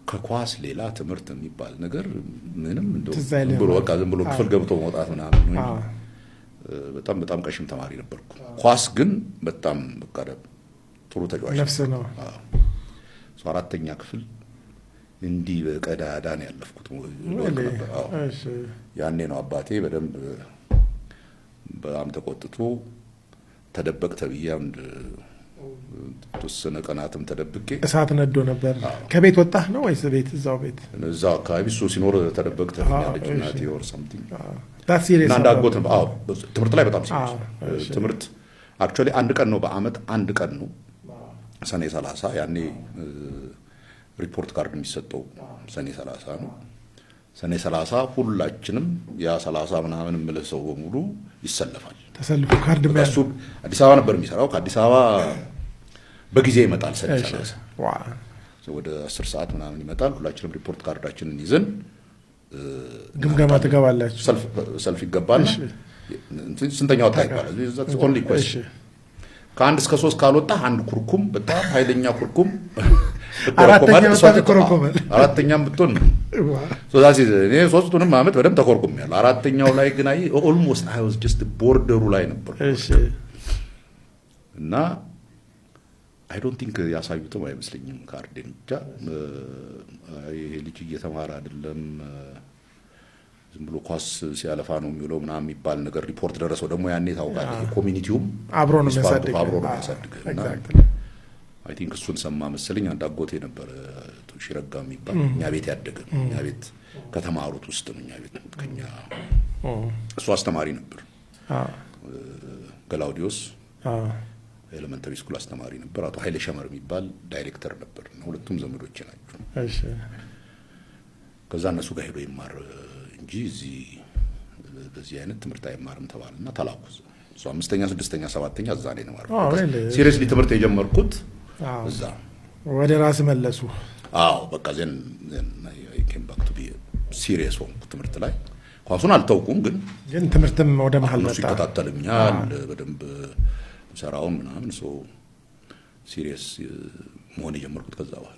ከኳስ ሌላ ትምህርት የሚባል ነገር ምንም እንደው ትዝ ዝም አይልህም። ብሎ በቃ ዝም ብሎ ክፍል ገብቶ መውጣት ምናምን ነው እንጂ በጣም በጣም ቀሽም ተማሪ ነበርኩ። ኳስ ግን በጣም በቃ ጥሩ ተጫዋች ነፍስ ነው። So አራተኛ ክፍል እንዲህ በቀዳዳ ነው ያለፍኩት። ወድቅ ነበር። አዎ። ያኔ ነው አባቴ በደንብ በጣም ተቆጥቶ ተደበቅ ተብዬ አንድ ተወሰነ ቀናትም ተደብቄ። እሳት ነዶ ነበር። ከቤት ወጣህ ነው ወይስ ቤት እዛው ቤት? እዛው አካባቢ እሱ ሲኖር ተደበቅ ተብኛለች እናቴ or something። That serious? እና እንደ አጎት ነው። አዎ፣ ትምህርት ላይ በጣም serious። ትምህርት actually አንድ ቀን ነው፣ በአመት አንድ ቀን ነው፣ ሰኔ 30። ያኔ report card የሚሰጠው ሰኔ 30 ነው። ሰኔ 30 ሁላችንም ያ 30 ምናምን የምልህ ሰው በሙሉ ይሰለፋል። ተሰልፎ ካርድ በቃ እሱ አዲስ አበባ ነበር የሚሰራው። ከአዲስ አበባ በጊዜ ይመጣል ሰኔ 30፣ ወደ 10 ሰዓት ምናምን ይመጣል። ሁላችንም report card ኣችንን ይዘን ግምገማ ትገባላችሁ። ሰልፍ ይገባል። እንትን ስንተኛ ወጣ ይባላል። That's the only question። ከአንድ እስከ ሶስት ካልወጣ አንድ ኩርኩም፣ በጣም ኃይለኛ ኩርኩም። አራተኛ ትኮረኮማለህ። ወጣ ትኮረኮማለህ። አራተኛም ብትሆን so that's it። እኔ ሶስቱንም ዓመት በደንብ ተኮርኩሜያለሁ። አራተኛው ላይ ግን I almost I was just border ኡ ላይ ነበር እና I don't think ያሳዩትም አይመስለኝም ካርዴን። ብቻ ይሄ ልጅ እየተማረ አይደለም፣ ዝም ብሎ ኳስ ሲያለፋ ነው የሚውለው ምናምን የሚባል ነገር ሪፖርት ደረሰው። ደግሞ ያኔ ታውቃለህ community ውም አብሮ ነው ይስፋቱ የሚያሳድግህ። አብሮ ነው የሚያሳድግህ እና I think እሱን ሰማ መሰለኝ። አንድ አጎቴ ነበረ ሽረጋ የሚባል፣ እኛ ቤት ያደገ ነው። እኛ ቤት ከተማሩት ውስጥ ነው። እኛ ቤት ከኛ እሱ አስተማሪ ነበር። ገላውዲዮስ elementary school አስተማሪ ነበር። አቶ ኃይሌ ሸመር የሚባል ዳይሬክተር ነበር። እና ሁለቱም ዘመዶቼ ናቸው። ከዛ እነሱ ጋር ሄዶ ይማር እንጂ እዚህ በዚህ አይነት ትምህርት አይማርም ተባለና ተላኩ። እሱ አምስተኛ፣ ስድስተኛ፣ ሰባተኛ እዛ ነው የተማርኩት። Oh, really? Seriously ትምህርት የጀመርኩት እዛ። ወደ ራስ መለሱ። አዎ፣ በቃ then I came back to be serious ሆንኩ ትምህርት ላይ። ኳሱን አልተውኩም ግን ግን ትምህርትም ወደ መሀል እነሱ መጣ። ይከታተሉኛል በደንብ ሰራውን ምናምን። So serious መሆን የጀመርኩት ከዛ በኋላ።